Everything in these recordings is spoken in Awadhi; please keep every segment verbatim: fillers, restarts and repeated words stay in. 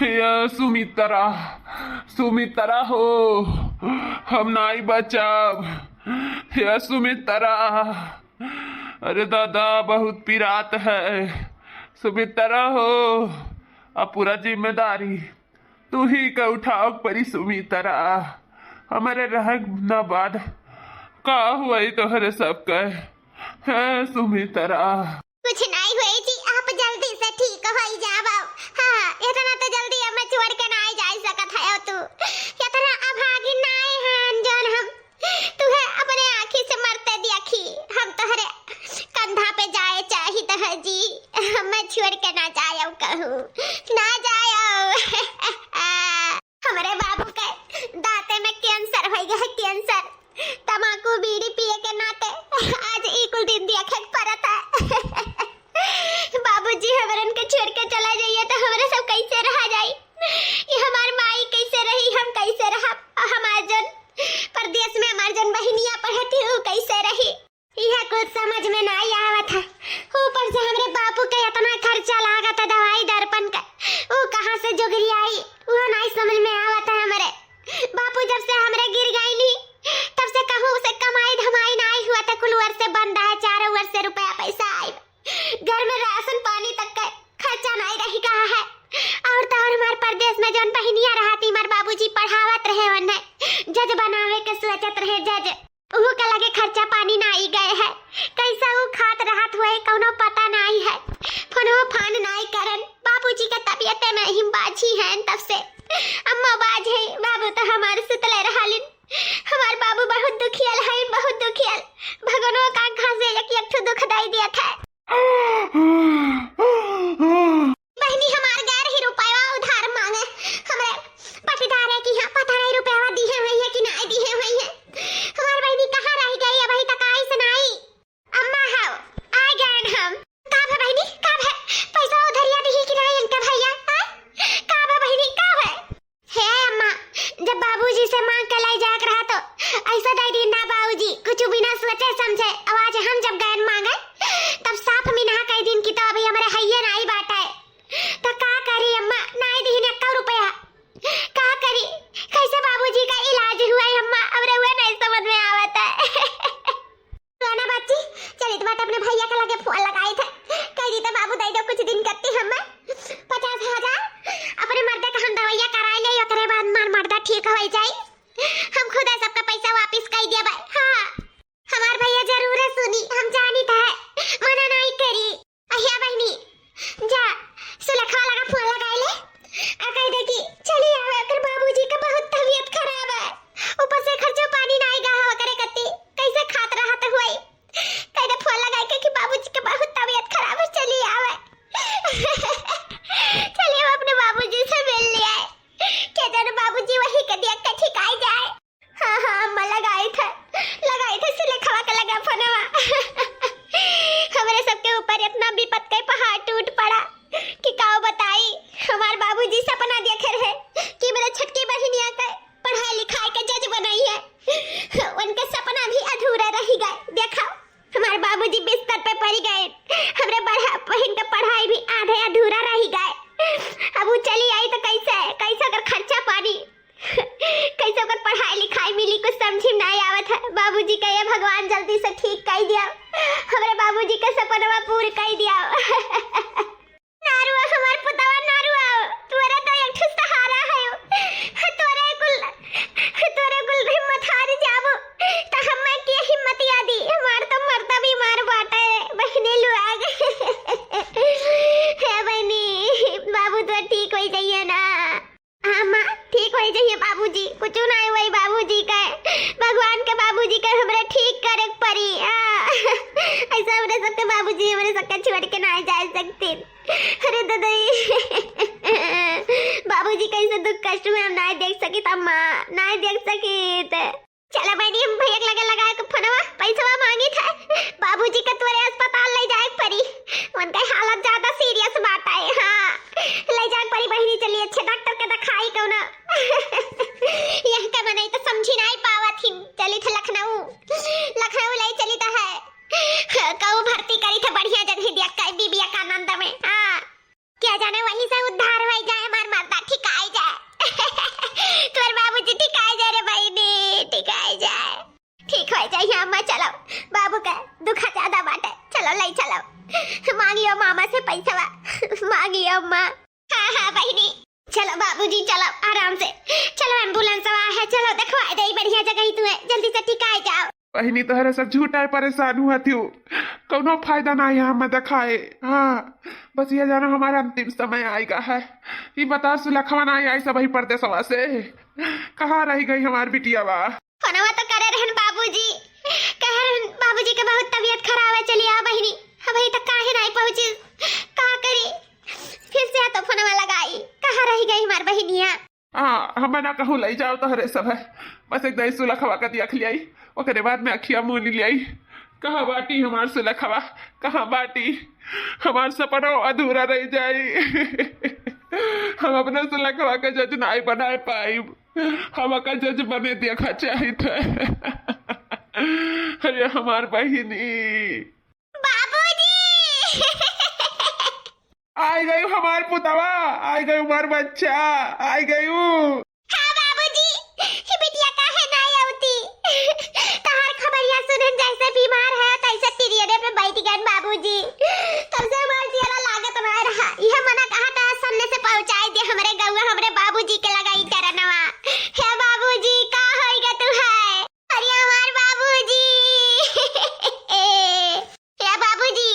या सुमित्रा, सुमित्रा हो, हम नाई बचब। या सुमित्रा, अरे दादा, बहुत पिरात है। सुमित्रा हो, अब पूरा जिम्मेदारी तू ही का उठाव परी सुमित्रा। हमरे रहे न बाद का हुई तोहरे सबके, है सुमित्रा? कुछ नाई हुई जी, आप जल्दी से ठीक होई जावा। हाँ, इतना तो जल्दी हमें छोड़ के नाई जाई सकत है तू। इतना अभागी नाई है जौन हम तुहे अपने आँखी से मरते देखी। हम तोहरे कंधा पे जाए चाहित है जी, हमें छोड़ के ना जायो कहूँ, ना जायो। हमरे बाबू के दांते में कैंसर हो गया है, कैंसर। तमाकू बीड़ी पिए के नाते आज ई कुल दिन देखे के पड़त है। बाबूजी हमरन के छोड़ के चला जाइए तो हमरे सब कैसे रहा जाई? ये हमार माई कैसे रही, हम कैसे रहब? और हमार जन परदेश में हमार जन बहिनिया पढ़ती, ऊ कैसे रही? यह कुछ समझ में नाई आवत है। ऊपर से हमरे बापू के इतना खर्चा लागत है दवाई दर्पण का, ऊ कहाँ से जोगरी आई, वो नाई समझ में आवत है हमरे। बापू जब से हमरे गिर गईली, तब से कहूँ से कमाई धमाई नाई हुआ था, कुल ओर से बंद है, चारों ओर से रुपया पैसा आई, घर में राशन पानी तक का खर्चा नाई रही गया है। और तो और हमार परदेश में जौन बहिनिया रहती, हमार बाबूजी पढ़ावत रहे, उन्हें जज बनावे के सोचत रहे, जज। उहू के लगे खर्चा पानी नाई गए है, कैसा ऊ खात रहत हुए कौनो पता नाई है। फोनो फान नाई करन, बाबूजी के तबियते में ही बाझी है तब से। अम्मा बाझ है, बाबू तो हमार सुतले रहलिन। हमार बाबू बहुत दुखियल है, बहुत दुखियल। भगवानो का आँखा से एक एक ठो दुख दाई दिया था। बहिनी हमार गैर ही रुपया उधार मांगे, हमरे पटीदार है कि यहाँ पता नहीं रुपया दिहे हुई है कि नहीं दिहे हुई है। हमार बहिनी कहाँ रह गई है, अभी तक आई से नहीं। अम्मा हाव, आ गए हम। का भे बहिनी, का भे? पैसा उधरिया दिही कि नहीं इनके भैया? हाँ? का भे बहिनी, का भे? हे अम्मा, जब बाबूजी से मांग के लाई जाए के रहा तो ऐसा दे दी ना बाबूजी, कुछ बिना सोचे समझे। अब आज हम जब गए मांगे, तब साफ मिनहा कह दिन की तो अभी हमरे हइये नाई बाटे। तो का करी अम्मा, नाई दिहिन एक्का रुपया। का करी, कैसे बाबूजी का इलाज हुआ है अम्मा, अब रउआ नहीं समझ में आवत है। सोना बच्ची, चलित बाटे अपने भैया के लगे फोन लगाई थे, कह दी तो बाबू दे दो कुछ दिन करती हमें पचास हजार, अपने मर्दे का हम दवाइया कराई ले, ओकरे बाद मार मर्दा ठीक हो जाई, हम खुद सबका पैसा वापिस कर दिया भाई। हाँ, हमार भैया जरूर है सुनी, हम जानी था, मना नहीं करी। अहिया बहिनी, जा, सुलेखवा लगा फोन लगाए ले, आ कह दे कि चली आवे, ओकर बाबूजी का बहुत तबीयत खराब है, ऊपर से खर्चो पानी नाई गा हवा करे कत्ती, कैसे खात रहत हुई। कह दे फोन लगाए के कि बाबूजी के बहुत तबीयत खराब है, चली आवे। चलिए हम अपने बाबूजी से मिल लिया है, के जन बाबूजी वही के देख के ठिकाई जाए। हाँ, हाँ, अम्मा लगाई थे, लगाई थे सुलेखवा के लगा फोनवा। हमरे सबके ऊपर इतना विपत के पहाड़ टूट पड़ा कि काव बताई। हमार बाबूजी सपना देखे रहे कि मेरे छोटकी बहिनिया के पढ़ाई लिखाई के जज बनाई है, उनके सपना भी अधूरा रह गए। देखा, हमार बाबूजी बिस्तर पे पड़ गए, हमरे बड़ा बहिन के पढ़ाई भी आधे अधूरा रह गए। अब वो चली आई तो कैसे, कैसे ओकर खर्चा पानी, कैसे ओकर पढ़ाई लिखाई मिली, कुछ समझी में नाई आवत है। बाबूजी का ये भगवान जल्दी से ठीक कर दिया, हमरे बाबूजी का सपनवा पूर कर दिया। नारुआ हमार पुतवा नारुआ, तोरा तो एक ठो सहारा है, तोरे कुल, तोरे कुल हिम्मत हार जाबो, तो हमें के हिम्मत यादी, हमार तो मर्दा बीमार बाटे, बहिनी लुआग। हे बहिनी, बाबू तो ठीक हो जाइए ना। हाँ माँ, ठीक हो जाइए बाबूजी, कुछ ना हुई बाबूजी का, भगवान के बाबूजी का हमरा ठीक करे के पड़ी। हाँ। ऐसा हमरे सबके बाबूजी हमरे सबके छोड़ के ना जा सकते। अरे ददई, बाबूजी कैसे दुख कष्ट में हम ना देख सकित अम्मा, ना देख सकित। चला बहिनी, हम भैया के लगे लगा के फोनवा, पैसवा मांगी थे। बाबूजी के तोरे अस्पताल ले जाए के पड़ी, उनके हालत ज्यादा सीरियस बात है। हाँ, ले जाए के पड़ी बहिनी, चली अच्छे डॉक्टर के दिखाई कौना। यहाँ के मनई तो समझी नहीं पावत हिन, चली थे लखनऊ, लखनऊ ले चली तो है। कहू भर्ती करी थे बढ़िया जगह दिया का बीबिया का अम्मा चलो, बाबू के दुख ज्यादा बाटे, चलो ले चलो, मांग लियो मामा से पैसवा, मांग लियो अम्मा। हाँ, हाँ बहिनी, चलो बाबूजी, चलो आराम से, चलो ambulance वा है, चलो देखवा दे बढ़िया जगह ही तू है, जल्दी से ठीक आ जाओ। बहिनी, तोहरे सब झूठा परेशान हुआ थी, कौनो फायदा ना है हमें दिखाए। हाँ, बस ये जानो हमारा अंतिम समय आएगा है। ये बता सुलखवा ना आई सब वही परदेसवा से, कहाँ रह गई हमार बिटिया बा? फोनवा तो करे रहन बाबूजी, कह रहन बाबूजी के बहुत तबीयत खराब है, चली आ बहिनी। अब अभी तक काहे नहीं पहुँची, का करी? फिर से तो फोनवा लगाई, कहाँ रह गई हमार बहिनिया? हाँ, हमें ना कहूँ लई जाओ तोहरे सब है, बस एक दाई सुलखवा के देख लियाई, ओकरे बाद में अखिया मून लियाई। कहाँ बाटी हमार सुलखवा, कहाँ बाटी? हमार सपनो अधूरा रह जाई। हम अपने सुलखवा के जज नाई बनाए पाइब। हमका जज बने देखा चाहित है। अरे हमार बहिनी। बाबूजी। आई गयू हमार पुतवा, आई गयू हमार बच्चा, आई गयू। हाँ बाबूजी, ये बिटिया काहे ना आवती? तहार खबरिया सुनन जैसे बीमार है तैसे तिरियने पे बैठ गए बाबूजी। तब से हमार जियरा लागत ना रहा। यह मना कहा था सामने से पहुँचाई दे हमरे गौवा, हमरे बाबूजी के लगाई टरनवा। हे बाबूजी, का होइगा तू है? अरे हमार बाबूजी। हे बाबूजी,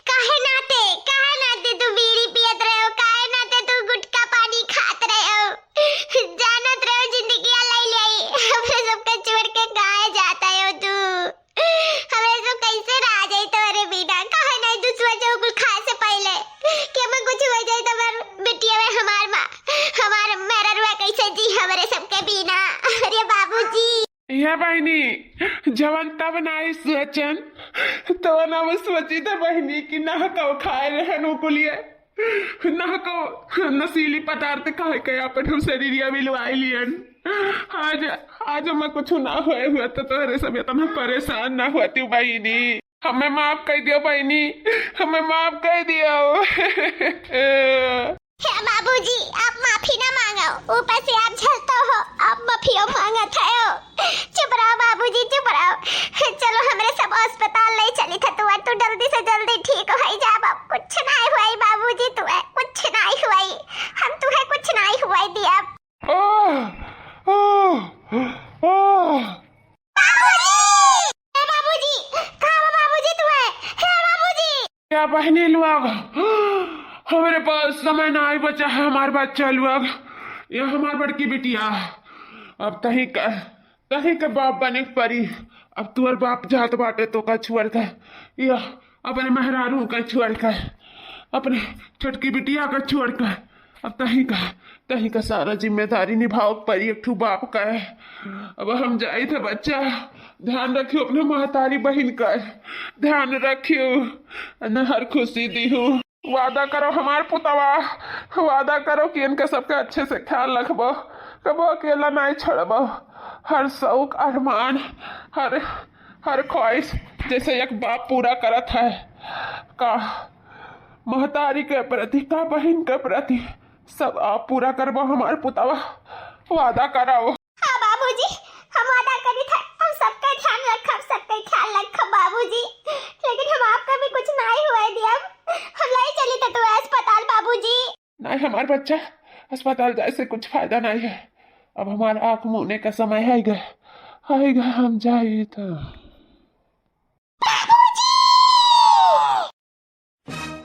काहे नाते, काहे नाते तू बीड़ी पियत रहे हो? काहे नाते तू गुटखा पानी खात रहे हो? जानत रहे हो जिंदगी ले ले, हमरे सबके छोड़ के काहे जाता हो तू? हमरे सब कैसे रह जाई तोरे बिना? काहे नहीं तू सोचे हो कुल खाए से पहले कि हमें कुछ हो जाए तो हमार बिटिया में हमार माँ, हमार मेहररुआ कैसे जी हमरे सबके बिना? अरे बाबूजी। हे बहिनी, जवन तब नाई सोचन, तवन अब सोची त बहिनी कि नहकौ खाए रहन उ कुलिए। नहकौ नशीली पदार्थ खाए के अपन हम शरीरिया बिलवाई लियन। आज, आज हमें कुछ ना होए हुआ तो तोहरे सब इतना परेशान ना होती बहिनी। हमें माफ कर दियो बहिनी, हमें माफ कर दियो। हे बाबूजी, आप माफी ना मांगो, ऊपर से आप जलते हो, आप माफियो मांगत हो। चुप रहो बाबूजी, चुप रहो। चलो हमरे सब अस्पताल ले चली था तू, तू जल्दी से जल्दी ठीक हो जाब। अब कुछ नहीं हुआ बाबूजी, तू है कुछ नहीं हुआ, हम तू है कुछ नहीं हुआ दिया। ओह, ओह, ओह। बाबूजी! हे बाबूजी! कहाँ बा बाबूजी तू है? हे बाबूजी! या बहिनी लोग, हमरे पास समय ना आई बचा है हमार बच्चा लोग। या हमार बड़की बिटिया, अब तही का, तही के बाप बने के परी। अब तुअर बाप जात बाटे तो का छोड़ के, या अपने मेहरारू का छोड़ के, अपने छोटकी बिटिया का छोड़ के, अब तही का, तही का सारा जिम्मेदारी निभावे के परी एक ठू बाप का है। अब हम जाई थे बच्चा, ध्यान रखियो अपने महतारी बहिन का, ध्यान रखियो, न हर खुशी दिहू। वादा करो हमार पुतवा, वादा करो कि इनका सबके अच्छे से ख्याल रखबो, कबो अकेला नहीं छोड़बो। हर शौक अरमान, हर, हर ख्वाहिश जैसे एक बाप पूरा करत है का महतारी के प्रति, का बहिन के प्रति, सब आप पूरा करबो हमार पुतवा, वादा कराओ। हाँ बाबूजी, हम वादा करी था, हम सबका ध्यान रखब, सबका ख्याल रखब बाबूजी, लेकिन हम आपका भी कुछ नहीं हुआ दिया, हम ले चली था तू अस्पताल बाबूजी। नहीं हमार बच्चा, अस्पताल जाए से कुछ फायदा नहीं है, अब हमार आँख मूने का समय आएगा, आएगा हम जाई तो। बाबूजी!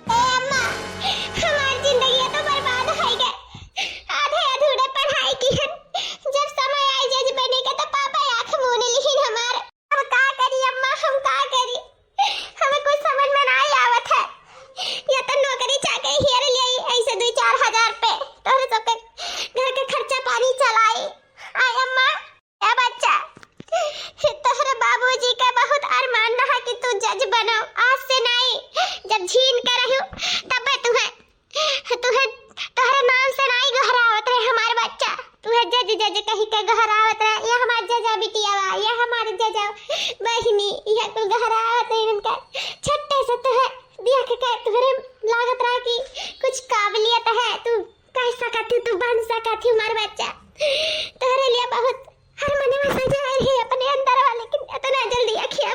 ए अम्मा, हमार जिंदगी तो बर्बाद होइ गए। आधे अधूरे पढ़ाई किहन, जब समय आए जज बने के तो पापा आँख मून लिहिन हमार। अब का करी अम्मा, हम का करी? हमें कुछ समझ में नाहीं आवत है। या तो नौकरी चाकरी हेर लियाई, ऐसे दुई चार हजार पे, तोहरे सबके घर के खर्चा पानी चलाई। आय अम्मा, ए बच्चा, तोहरे बाबूजी का बहुत अरमान रहा कि तू जज बनो। आज से नाई, जब झीन के रहू, तबे तुहे, तुहे, तोहरे नाम से नाई गोहरावत रहे हमार बच्चा। तुहे जज, जज कही के गोहरावत रहे, "ये हमार जजा बिटिया बा, ये हमार जजा बहिनी", ये कुल गोहरावत रहे उनका। छोटे से तुहे देख के तुहरे लागत रहा कि कुछ काबिलियत है, तू कह सकत ही, तू बन सकत ही हमार बच्चा। तोहरे लिए बहुत हर मनवा सजाए रहे अपने अंदर वाले, लेकिन इतना जल्दी अखिया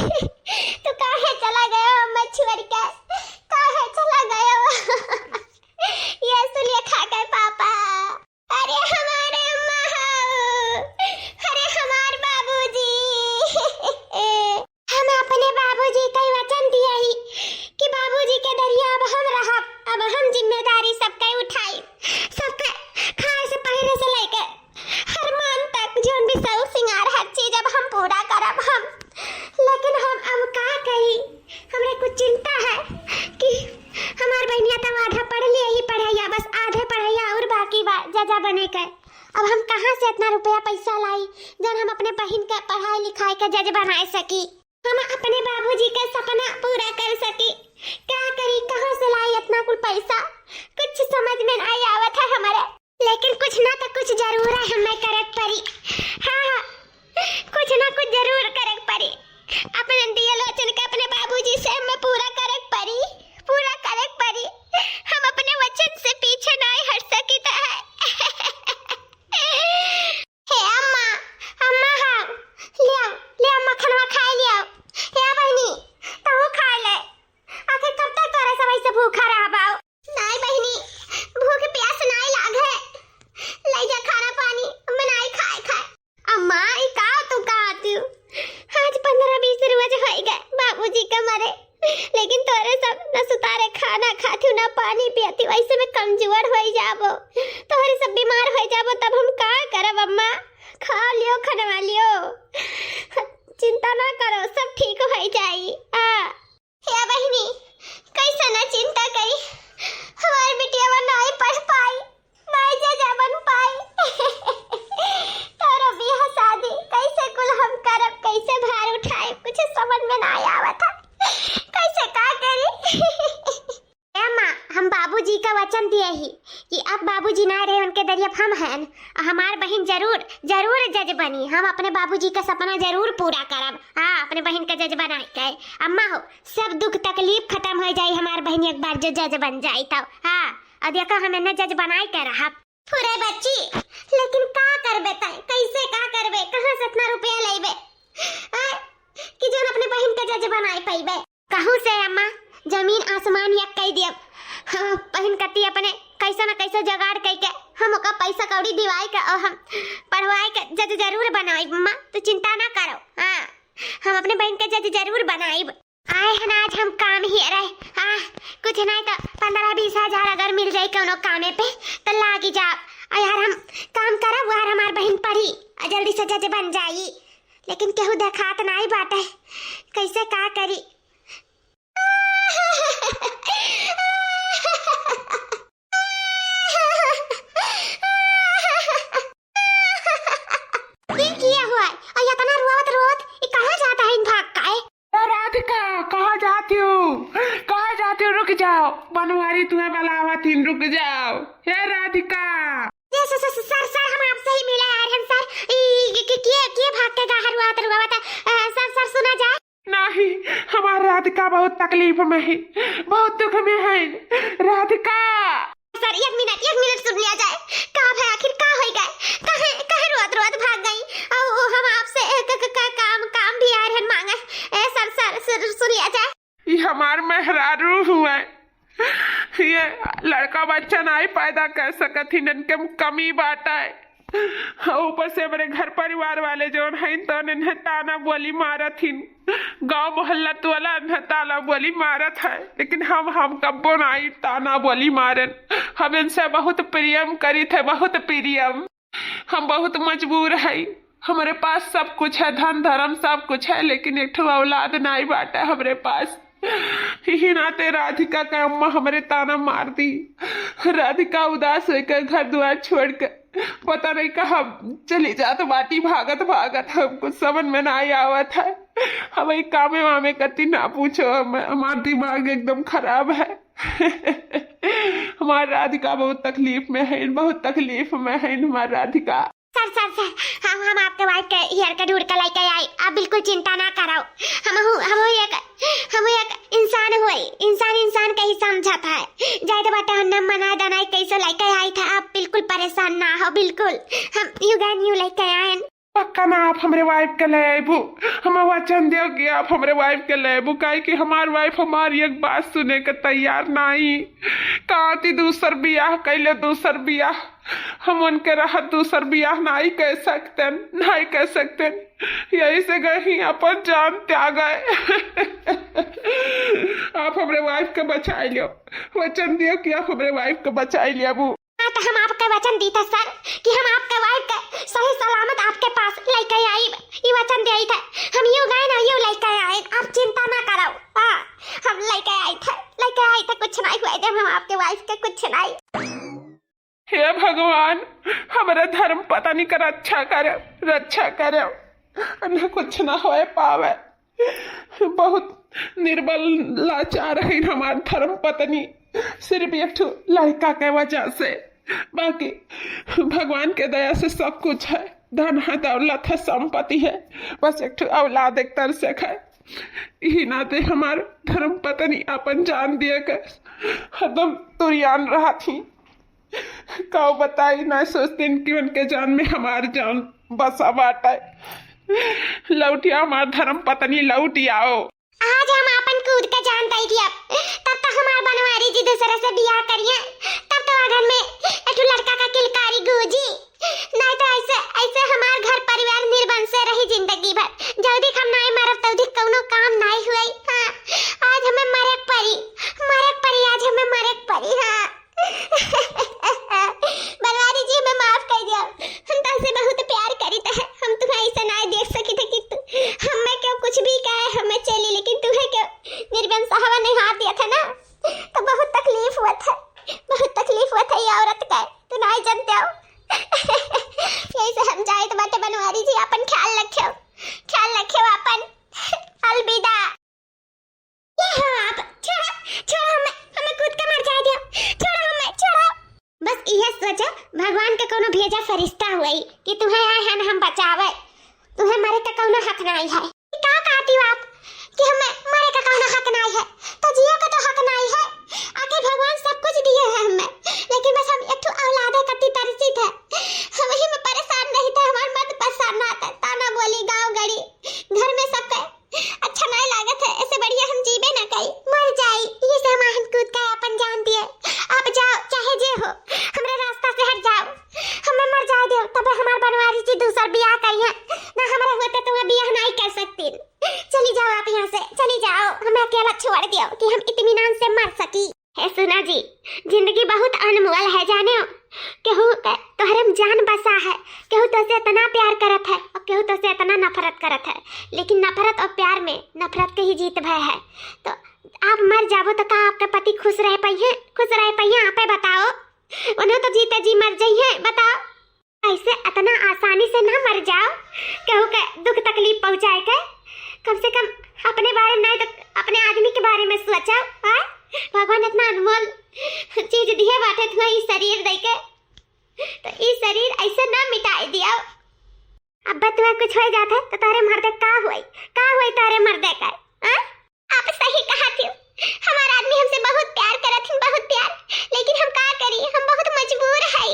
तू काहे चला गया अम्मा छोड़ के? काहे चला गया? ये सुलेखा के पापा। अरे हमारे अम्मा हो, अरे हमार बाबूजी। हम अपने बाबूजी का वचन दिए ही कि बाबूजी के दरिया अब हम रहब, अब हम जिम्मेदारी सबके उठाई, सबके खाए से पहिरे से लेके हर मान तक जौन भी शौक सिंगार हर चीज अब हम पूरा करब हम। लेकिन हम अब का कही, हमरा कुछ चिंता है कि हमार बहिनिया तो आधा पढ़ लिए ही पढ़ैया, बस आधे पढ़ैया और बाकी बा जजा बने के। अब हम कहाँ से इतना रुपया पैसा लाई जौन हम अपने बहिन के पढ़ाई लिखाई के जज बनाए सकी, हम अपने बाबूजी के सपना पूरा कर सकी? क्या करी, कहाँ से लाई इतना कुल पैसा? कुछ समझ में नहीं आवत है हमारे, लेकिन कुछ ना तो कुछ जरूर है हमें करे के पड़ी। हाँ, हाँ, कुछ ना कुछ जरूर करे के पड़ी। अपने दिया लोचन के अपने बाबूजी से हमें पूरा करे के पड़ी, पूरा करे के पड़ी। हम अपने वचन से पीछे नहीं हट सकित है। हे अम्मा, अम्मा हाँ, ले आओ, ले आओ मखनवा खाए ले आओ। हे बहिनी, तहू खाए ले। आखिर कब तक तोरे सब ऐसे भूखा रहबाओ? नाई बहिनी, भूख प्यास नाई लाग है। ले जा खाना पानी, हम नाई खाए खाए। अम्मा, ई का तू कहत हो? आज पन्द्रह बीस रोज होई गए बाबूजी के मरे, लेकिन तोरे सब न सुतारे खाना खाती, न पानी पियती, वैसे में कमजोर होई जाबो, तोरे सब बीमार होई जाबो, तब हम का करब अम्मा? खा लियो, खनवा लियो, चिंता ना करो, सब ठीक होई जाई। आ। हे बहिनी, कैसे ना चिंता करी, हमार बिटिया नाई पढ़ पाई, नाई जजा बन पाई। तोरो बियाह शादी कैसे कुल हम करब, कैसे भार उठाए, कुछ समझ में ना आवत है, कैसे का करी। ए अम्मा, हम बाबूजी का वचन दिए ही कि अब बाबूजी ना रहे, उनके दरिया हम हैं, और हमार बहिन जरूर, जरूर जज बनी। हम अपने बाबूजी का सपना जरूर पूरा करब। हाँ, अपने बहिन का जज बनाए के। अम्मा हो, सब दुख तकलीफ खत्म हो जाई हमार बहिन एक बार जो जज बन जाई तो। हाँ, और देखा हम इन्हें जज बनाए के रहब। फुरे बच्ची, लेकिन का करबे तय, कैसे का करबे, कहाँ से इतना रुपया लेबे, आय, कि जौन अपने बहिन के जज बनाए पइबे? कहूँ से अम्मा, जमीन आसमान एक कई दियब। हाँ, बहिन कती अपने कैसे न कैसे जुगाड़ कई के हम ओका पैसा कौड़ी दिवाई के और हम पढ़वाई के जज जरूर बनाई अम्मा, तू चिंता ना करो। हाँ, हम अपने बहिन के जज जरूर बनाइब। आए हन आज हम काम ही रहे। हाँ, कुछ नहीं तो पन्द्रह बीस हजार अगर मिल जाई कौनो कामे पे तो लागी जाओ। और यार हम काम करब, यार हमार बहिन पढ़ी और जल्दी से जज बन जाई, लेकिन केहू देखात नहीं बाटे, कैसे का करी। ये किया हुआ है? और इतना रोवत रोवत ये कहाँ जाता है इन भाग का है? ए राधिका, कहाँ जाती हो? कहाँ जाती हो? रुक जाओ, बनवारी तुम्हें बुलावत हिन, रुक जाओ। ए राधिका। ये स-, स-, स-, सर, सर, हम आपसे ही मिले आ रहे हैं, सर। ई, के, के, के, के भाग के गाहर हुआ, तर हुआ, बता, अ, सर, सर, सुना जाए। नहीं, हमार राधिका बहुत तकलीफ में है, बहुत दुख में है। राधिका। सर, एक मिनट, एक मिनट सुन लिया जाए। का भय, आखिर का होई गए? काहे, काहे रोत, रोत भाग गई? अ, वो हम आपसे, अ, क-, क-, क-, काम, काम भी आ रहे हैं मांगे। ए, सर, सर, सर, सुन लिया जाए। ई हमार मेहरारू हुए, ये लड़का बच्चा नाई पैदा कर सकत हिन, इनके में कमी बाटा है। ऊपर से हमरे घर परिवार वाले जौन हइन तौन इन्हें ताना बोली मारत हिन, गांव मोहल्ला टोला इन्हें ताना बोली मारत है, लेकिन हम, हम कब्बो नाई ताना बोली मारन। हम इनसे बहुत प्रेम करित है, बहुत प्रेम। हम बहुत मजबूर है, हमरे पास सब कुछ है, धन धर्म सब कुछ है, लेकिन एक ठो औलाद नाई बाटे हमरे पास। यही नाते राधिका का अम्मा हमरे ताना मार दी। राधिका उदास होकर घर द्वार छोड़ के पता नहीं कहाँ चली जात बाटी, भागत भागत। हम कुछ समझ में नाई आवत है। हम एक कामे वामे कती ना पूछो, हम, हमार दिमाग एकदम खराब है। हमार राधिका बहुत तकलीफ में है, बहुत तकलीफ में है हमार राधिका। सर, सर, सर, हम, हम आपके वाइफ के हेयर के ढूंढ के लेके आई, आप बिल्कुल चिंता ना करो। हम हूँ, हम हूँ एक, हम हूँ एक इंसान हुई, इंसान इंसान के ही समझत है। जाए तो बाटे हम मना दनाई कैसे लेके आई था, आप बिल्कुल परेशान ना हो, बिल्कुल हम यू गैन यू लेके आए। पक्का ना आप हमरे wife के ले अइबू? हमें वचन दियो कि आप हमरे wife के ले अइबू, काहे कि हमार wife हमार एक बात सुने के तैयार नाई। काती दूसर बियाह कैले, दूसर बियाह, हम उनके रहत दूसर बियाह नाई कह सकते, नाई कह सकते। यही से गही अपन जान त्यागे। आप हमरे wife के बचाई लियो, वचन दियो कि आप हमरे wife के बचाई लियो। हाँ, तो हम आपके वचन दीते sir कि हम आपके wife के सही सलामत आपके पास लेके आई। ई वचन दे आई थे, हम यू गए ना, यू लेके आए, आप चिंता ना करो। हाँ, हम लेके आई थे, लेके आई थे, कुछ नहीं हुआ दे हम आपके wife के, कुछ नहीं। हे भगवान, हमारे धर्म पत्नी का रक्षा करे, रक्षा करे, उन्हें कुछ ना होए पावे। बहुत निर्बल लाचार है हमार धर्म पत्नी, सिर्फ एक ठो लड़का के वजह से। बाकी भगवान के दया से सब कुछ है, धन है, दौलत है, संपत्ति है, बस एक ठो औलाद एक तरह से है। यही नाते हमार धर्म पत्नी अपन जान दिए के हरदम तुरियान रहा थी। काऊ बताई, ना सोचतीन कि उनके जान में हमार जान बसा बाटे। लौटिया हमार धर्म पत्नी, लौटियाओ। आज हम आपन कूद के जान दई दिया, तब तो हमार बनवारी जी दूसरे से बियाह करिए, तब तो आंगन में एक ठो लड़का का किलकारी गूंजी। नहीं तो ऐसे, ऐसे हमार घर परिवार निर्बंस से रही जिंदगी भर। जल्दी हम नहीं मरब, तल्दी कौनो काम नहीं हुई। हाँ, आज हमें मरे के पड़ी, मरे के पड़ी, आज हमें मरे के पड़ी। हाँ। बनवारी जी, हमें माफ कर दिया। हम तुमसे बहुत प्यार करीत है। हम तुम्हें ऐसा ना देख सकी थे कि तू, हमें क्यों कुछ भी कहे, हमें चली, लेकिन तुम्हें क्यों निर्बंस हवा नहीं हाथ दिया था ना, तो बहुत तकलीफ हुआ था, बहुत तकलीफ हुआ था ये औरत का, तू नहीं जानते हो। यही से हम जाइत बाटे बनवारी जी, अपन ख्याल रखियो, ख्याल रखियो अपन। अलविदा। ये हो आप, छोड़ो, छोड़ो हमें, हमें कूद के मर जाए दियो, छोड़ो हमें, छोड़ो। बस इहे सोचो, भगवान के कोनो भेजा फरिश्ता हुई कि तुम्हें आए हैं हम बचावे, तुम्हें मरे का कोनो हक नहीं है। ये का कहती हो आप कि हमें मरे का कोनो हक नहीं है, तो जियो का तो हक नहीं है। आखिर भगवान सब कुछ दिए हैं हमें, लेकिन बस हम एक ठो औलादे कती तरसी थे, हम वही में परेशान रही थे, हमार मत परेशान ना थे, ताना बोली गाँव गड़ी, घर में सबके अच्छा नहीं लागत है, ऐसे बढ़िया हम जीबे ना करी, मर जाई। ये से हम आहन कूद के अपन जान दिए। आप जाओ, चाहे जे हो, हमरे रास्ता से हट जाओ, हमें मर जाए दो, तब हमार बनवारी जी दूसर बियाह करिए, ना हमारे होते तो वह बियाह नहीं कर सकती। चली जाओ आप यहाँ से, चली जाओ, हमें अकेला छोड़ दियो कि हम इत्मीनान से मर सकी। हे सुना जी, जिंदगी बहुत अनमोल है, जाने हो? केहू के तोहरे में जान बसा है, केहू तोसे इतना प्यार करत है और केहू तोसे इतना नफरत करत है, लेकिन नफरत और प्यार में नफरत के ही जीत भय है। तो आप मर जाबो तो का आपके पति खुश रह पाइए? खुश रह पाइए? आपे बताओ, उन्हें तो जीते जी मर जाइए। बताओ, ऐसे इतना आसानी से ना मर जाओ, केहू के दुख तकलीफ पहुँचाए के। कम से कम अपने बारे में नहीं तो अपने आदमी के बारे में सोचो। हाँ, भगवान इतना अनमोल चीज दिए बाटे तुम्हें ई शरीर दे के, तो ई शरीर ऐसे ना मिटाए दियो। अब तुम्हें कुछ हो जात है तो तारे मर्दे का हुई, का हुई तारे मर्दे का? हाँ? आप सही कहा थी, हमार आदमी हमसे बहुत प्यार करत थी, बहुत प्यार, लेकिन हम का करी, हम बहुत मजबूर है।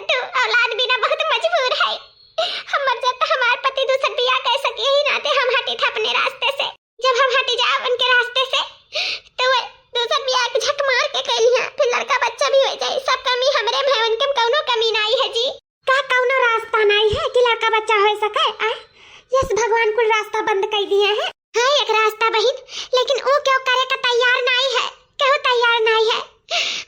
तो औलाद बिना बहुत मजबूर है। हम मर जात तो हमार पति दूसर बियाह कर सके, यही नाते हम हटी थे अपने रास्ते से। जब हम हटी जाए उनके रास्ते से, तो वो दूसर बियाह के झक मार के कैली हैं, फिर लड़का बच्चा भी हो जाए, सब कमी हमरे में है, उनके में कौनो कमी नहीं है जी। का कौनो रास्ता नहीं है कि लड़का बच्चा हो सके? आ? यस, भगवान कुल रास्ता बंद कर दिए हैं। है एक रास्ता बहिन, लेकिन वो क्यों करे का तैयार नहीं है, क्यों तैयार नहीं है।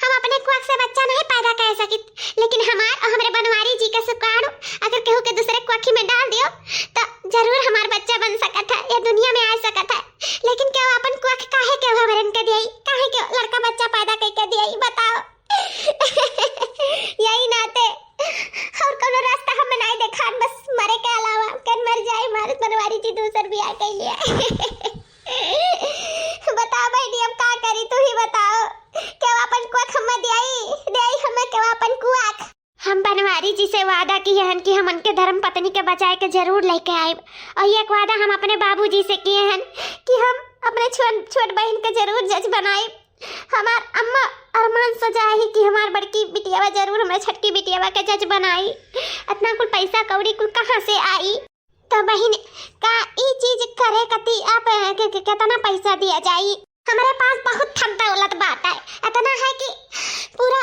हम अपने कोख से बच्चा नहीं पैदा कर सकित, लेकिन हमार और हमरे बनवारी जी का शुक्राणु अगर केहू के दूसरे कोखी में डाल दियो, तो जरूर हमार बच्चा बन सकत है, ये दुनिया में आ सकत है। लेकिन क्यों अपन कोख काहे क्यों हमरन के दियाई, काहे क्यों लड़का बच्चा पैदा करके दियाई, बताओ। यही नाते और कोनो रास्ता हम नहीं देखान, बस मरे के अलावा। कन मर जाए, मारत बनवारी जी दूसर बियाह कर लिया। बताओ बहनी, अब का करी, तू ही बताओ। क्यों अपन कोख हम दियाई, दियाई हमें क्यों अपन कोख। हम बनवारी जी से वादा किए हन कि हम उनके धर्म पत्नी के बचाए के जरूर लेके आइब। और ये वादा हम अपने बाबूजी से किए हन कि हम अपने छोट, छोट बहन के जरूर जज बनाइब। हमार अम्मा अरमान सजाए ही कि हमार बड़की बिटियावा जरूर हमरा छटकी बिटियावा के जज बनाई। इतना कुल पैसा कौड़ी कुल कहाँ से आई? तो बहिन, का ई चीज करे कती आप के, के, केतना पैसा दिया जाई? हमरे पास बहुत थन दौलत बात है, इतना है कि पूरा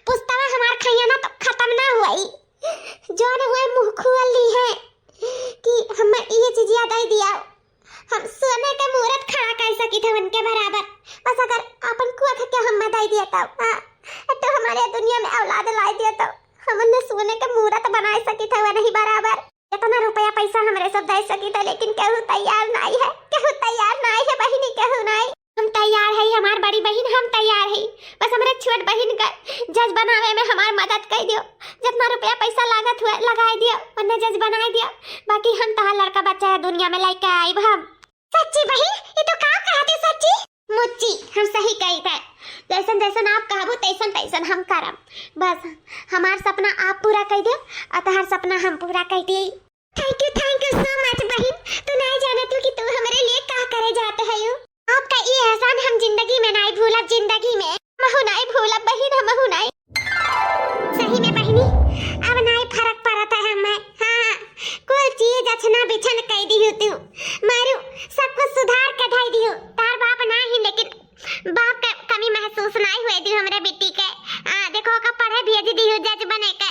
पुस्तवा हमार खइया ना तो खत्म ना हुई। जौन हुए मुँह खोल ली है कि हम ये चीजिया दे दिया, हम सोने के मूरत खड़ा कर सकी थे उनके बराबर। बस अगर अपन कुआ के हम दे दिया तो, हाँ, तो हमारे दुनिया में औलाद ला दिया तो हम उन्हें सोने के मूरत बना सकी थे वही बराबर। इतना रुपया पैसा हमरे सब दे सकी थे, लेकिन केहू तैयार नाई है, केहू तैयार नाई है बहिनी, केहू नाई। हम तैयार है हमार बड़ी बहिन, हम तैयार है। बस हमरे छोट बहिन का जज बनावे में हमार मदद कर दियो। जितना रुपया पैसा लागत हुए लगाए दियो, उन्हें जज बनाए दियो। बाकी हम तहार लड़का बच्चा है दुनिया में लेके आइब हम। सच्ची बहिन, ये तो का कहते सच्ची? मुच्ची, हम सही कही थे। जैसन जैसन आप कहबू तैसन तैसन हम करब। बस हमार सपना आप पूरा कर दियो और तहार सपना हम पूरा कर दी। Thank you, thank you so much बहिन। तू नहीं जानत हो कि तू हमरे लिए का करे जाते है यू। आपका ये एहसान हम जिंदगी में नहीं भूलब, जिंदगी में। हमहू नहीं भूलब बहिन, हमहू नहीं। सही में बहिनी, अब नहीं फर्क पड़त है हमें। हाँ, कुल चीज अछना बिछन कह दिहु तू। मारू, सब कुछ सुधार के धई दिहु। तार बाप ना ही, लेकिन बाप का कमी महसूस नहीं हुए दिहु हमरे बेटी के। आ, देखो, ओका पढ़े भेज दिहु जज बने के।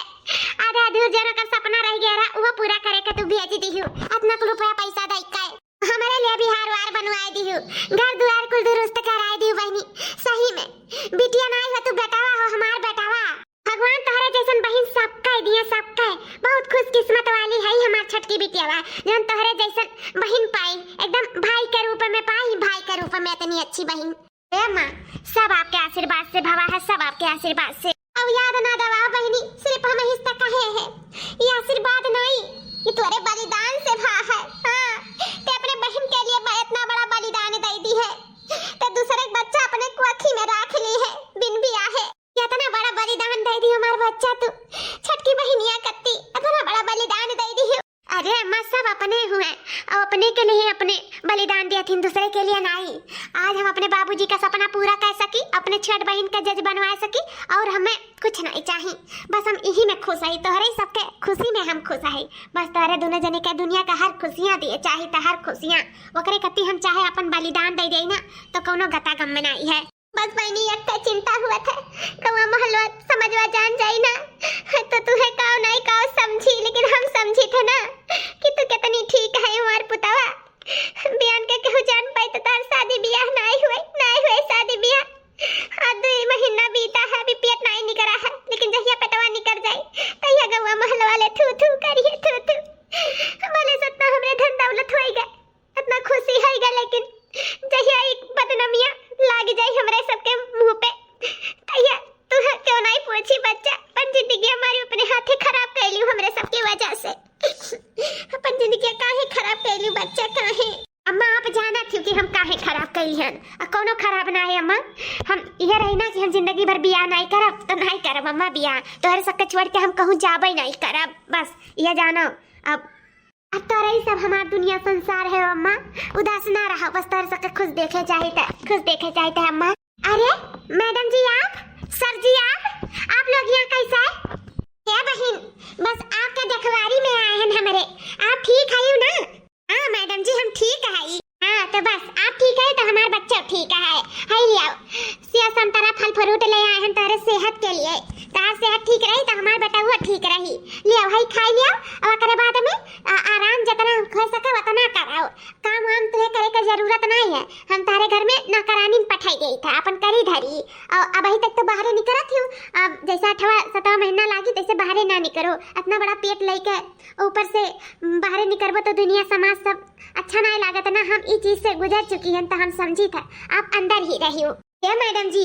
आधे अधूर जन का सपना रह गया रहा, वो पूरा करे के तू भेज दिहु। इतना कुल रुपया पैसा दे के हमरे लिए बिहार वार बनवाए दिहु, घर दुआर कुल दुरुस्त कराए दिहु बहिनी। सही में बिटिया नाई हो तू, बेटावा हो, हमार बेटावा। भगवान तोहरे जैसन बहिन सबके दिए, सबके। बहुत खुशकिस्मत वाली है हमार छोटकी बिटियावा, जौन तोहरे जैसन बहिन पाई, एकदम भाई के रूप में पाई, भाई के रूप में इतनी अच्छी बहिन। ए माँ, सब आपके आशीर्वाद से भवा है, सब आपके आशीर्वाद से। अब याद ना दवा बहिनी, सिर्फ हम ही तक कहे है। ये आशीर्वाद नहीं, ये तोरे बलिदान से भा है। हाँ, ते अपने बहिन के लिए ब-, इतना बड़ा बलिदान दे दी है, ते दूसरे के बच्चा अपने कोखी में राख ली है, बिन बिया है। ये इतना बड़ा बलिदान दे दी हमार बच्चा तू, छोटकी बहिनिया कत्ती, इतना बड़ा बलिदान दे दी है। अरे अम्मा, सब अपने हुए, और अपने के लिए अपने बलिदान दिया थी, दूसरे के लिए नहीं। आज हम अपने बाबूजी का सपना पूरा कर सकी, अपने छोट बहिन का जज बनवा सकी, और हमें कुछ नहीं चाहिए। बस हम यही में खुश है, तोहरे सबके खुशी में हम खुश है। बस तोहरे दोनों जने के दुनिया का हर खुशियाँ दिए, चाहे तो हर खुशियाँ। ओकरे कत्ती हम चाहे अपन बलिदान दे देई ना, तो कौनो गता गम में नहीं है। बस बहिनी, एक ठे चिंता हुआ था, गौवा मोहल्ला समझवा जान जाई ना, तो तुहे काव नहीं काव समझी, लेकिन हम समझी थे ना कि तू कितनी ठीक है हमार पुतवा। बियान के केहू जान पाई तो तार शादी बियाह नाई हुए, नाई हुए शादी बियाह। आ दुई महीना बीता है, अभी पेट नाई निकरा है, लेकिन जहिया पेटवा निकर जाई, तहिया गौवा मोहल्ला वाले थू थू करिए, थू थू। भले सतना हमरे धन दौलत होई गए, इतना खुशी होई गए, लेकिन जहिया एक बदनामिया लाग जाई हमरे सबके मुंह पे, तहिया तू क्यों नहीं पूछी बच्चा, अपन जिंदगी हमारी अपने हाथे खराब कर लियो हमरे सबके वजह से। अपन जिंदगी काहे खराब कैलू बच्चा, काहे? अम्मा, आप जानत हो कि हम काहे खराब कैली हन? आ, कौनो खराब ना है अम्मा। हम यह रही ना कि हम जिंदगी भर बियाह नहीं करब, तो नहीं करब अम्मा बियाह। तोहरे सबके छोड़ के हम कहूँ जाबे नहीं करब। बस यह जानो, अब, अब तोहरे ही सब हमार दुनिया संसार है अम्मा। उदास ना रहो, बस तोहरे सबके खुश देखे चाहिए, खुश देखे चाहिए अम्मा। अरे मैडम जी आप, सर जी आप, आप लोग यहाँ कैसे है? हे बहिन, बस आपके देखवारी में आए हैं हमरे। आप ठीक है ना? हाँ मैडम जी, हम ठीक है। हाँ तो बस आप ठीक है तो हमार बच्चा ठीक है। है लियाओ, सेव संतरा फल फ्रूट ले आए हैं तोहरे सेहत के लिए। तोहार सेहत ठीक रही तो हमार बेटा वो ठीक रही। लियाओ, है खाई लियाओ, और ओकरे बाद में आ, आराम जितना हो सके उतना कराओ। काम वाम तुहे करे के जरूरत नहीं है, हम तारे घर में नौकरानी पठाई देई था, अपन करी धरी। और अबही तक तो बाहरे निकरत ही हूँ, अब जैसे अठवा सतवा महीना लागी तैसे बाहरे ना निकरो। इतना बड़ा पेट लेके ऊपर से बाहरे निकरबो तो दुनिया समाज सब अच्छा नहीं लागत ना। हम ई चीज से गुजर चुकी हैं तो हम समझी था, आप अंदर ही रही हो। ए मैडम जी,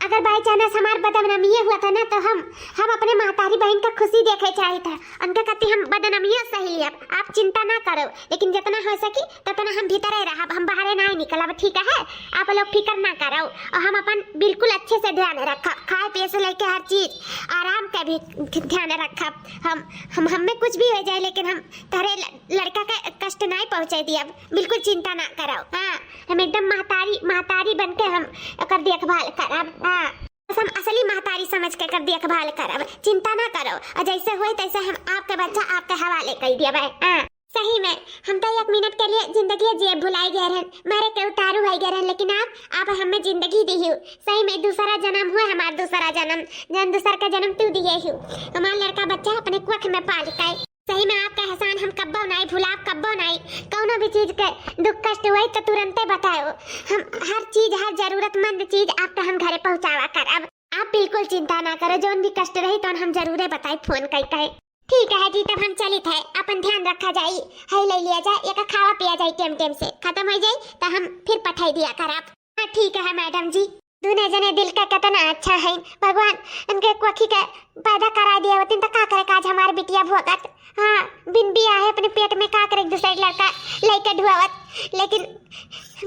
अगर by chance हमार बदनामी हुआ था ना, तो हम, हम अपने महतारी बहन का खुशी देखे चाहे था, उनका कति हम बदनामी सही लियब, आप चिंता ना करो। लेकिन जितना हो सकी, ततना हम भीतरे रहब, हम बाहरे ना निकलब, ठीक है? आप लोग फिक्र ना करो, और हम अपन बिल्कुल अच्छे से ध्यान रखब, खाए पिए से लेके हर चीज, आराम का भी ध्यान रखब। हम, हम, हमें कुछ भी हो जाए, लेकिन हम तोहरे ल-, लड़का का कष्ट नहीं पहुँचे दियब, बिल्कुल चिंता ना करो। हाँ, हम एकदम महतारी, महतारी बन के हम ओकर देखभाल करब। हाँ। बस हम असली महतारी समझ के कर देखभाल करब, चिंता ना करो। और जैसे होई तैसे हम आपके बच्चा आपके हवाले कर दिया भाई। हाँ, सही में हम तो एक मिनट के लिए जिंदगी जिए भुलाई गए रहन, मरे के उतारू हो गए रहन, लेकिन आप, आप हमें जिंदगी दी हो। सही में दूसरा जन्म हुआ हमार, दूसरा जन्म, जन दूसर का जन्म तू दिए हो। हमार लड़का बच्चा अपने कोख में पाल के। सही में आपका एहसान हम कब्बो नाई भुलाब, कब्बो नाई। कौनो भी चीज के दुख कष्ट होई तो तुरंते बताओ। हम हर चीज, हर जरूरतमंद चीज आपका हम घरे पहुँचावा करब। आप बिल्कुल चिंता ना करो, जौन भी कष्ट रही तौन हम जरूरे बताई फोन कई कई। ठीक है जी, तब हम चलित है, अपन ध्यान रखा जाई, है ले लिया जाए, एक खावा पिया जाए टेम टेम से, खत्म हो जाई तो हम फिर पठाई दिया करब। हाँ ठीक है मैडम जी। दुने जने दिल का कितना अच्छा है, भगवान उनके कोखी के पैदा करा दिया होतिन तो का करे काज हमार बिटिया भोगत। हाँ, बिन बियाहे अपने पेट में का करे दूसरे लड़का लइके ढुआवत, लेकिन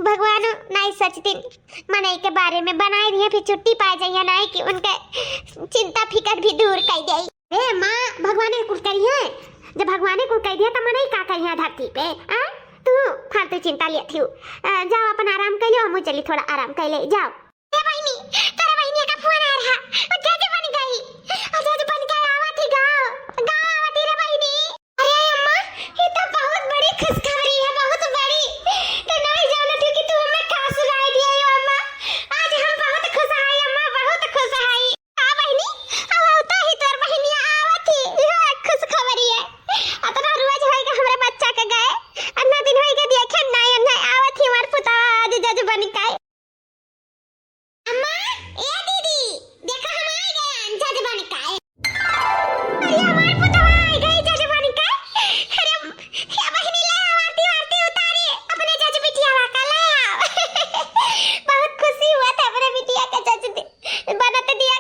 भगवान नाई सोचतिन मनई के बारे में, बनाए दिए फिर छुट्टी पाए जाइए नाई कि उनके चिंता फिकर भी दूर कर जाई। ए माँ, भगवाने कुल करिए, जब भगवाने कुल कह दिया तो मनई का करिए धरती पे? आ, तू फालतू चिंता लेत हियो। अ, जाओ अपन आराम कर लो, हम चली थोड़ा आराम कर ले, जाओ। ए बहिनी, तोरा बहिनिया का फोन आ रहा, वो जज बन गई, वो जज बन के आवत ही गाँव, गाँव आवत ही रे बहिनी। अरे अम्मा, ये तो बहुत बड़ी खुशखबरी है, बहुत बड़ी। तो नहीं जानत हूँ कि तू हमें का सुनाई दिया हो अम्मा। आज हम बहुत खुश है अम्मा, बहुत खुश है। हाँ बहिनी, अब आवता ही तोर बहिनिया आवत ही, इहो एक खुशखबरी है। अतना रोज होइगा हमरे बच्चा के गए, अन्ना दिन होइगा देखे नाई, अन्ना आवत ही हमार पुतवा आज जज बन के। अम्मा, ए दीदी, देखा हम आ गए जज बन के। अरे हमार पुतवा आ गई जज बन के। अरे, हे बहिनी ले आव आरती वारती उतारी, अपने जज बिटिया का ले आव। बहुत खुशी हुआ था अपने बिटिया का जज दे-, बनत दिया।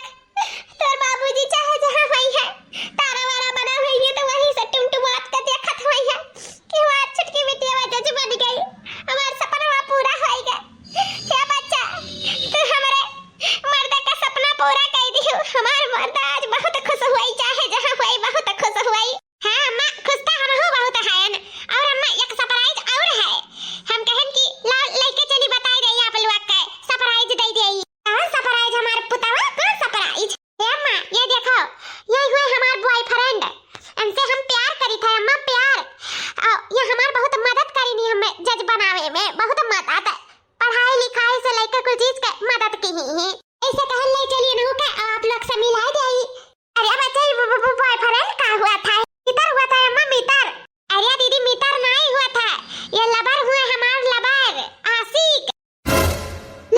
तोर बाबूजी चाहे जहाँ होई है, तारा वारा बना होई है, तो वहीं से टुमटुमात के देखत होई है कि हमार छोटकी बिटिया जज बन गई, हमार सपनवा पूरा होई गए। हे बच्चा, तू हमरे मर्दा का सपना पूरा कर दिहु। हमार मर्दा आज बहुत खुश हुई, चाहे जहाँ हुई बहुत खुश हुई। हाँ अम्मा, खुश तो हमहू बहुत हयन। और अम्मा, एक surprise और है। हम कहन कि लाओ लइके चली, बताई रही आप लोग के, surprise दे देई। कौन surprise हमार पुतवा, कौन surprise? ए अम्मा, ये देखो, ये हुए हमार boyfriend। इनसे हम प्यार करी थे अम्मा, प्यार। अ, ये हमार बहुत मदद करी नी हमें जज बनावे में, बहुत मदद। पढ़ाई लिखाई से लेकर कुल चीज के मदद की ही। ऐसे कहन ले चलिए नहु के आप लोग से मिलाई देई। अरे बच्चा, ये ब-, ब-, ब-, boyfriend का हुआ था? मितर हुआ था अम्मा, मितर। अरे दीदी, मितर नहीं हुआ था, ये lover हुआ हमार, lover, आशिक।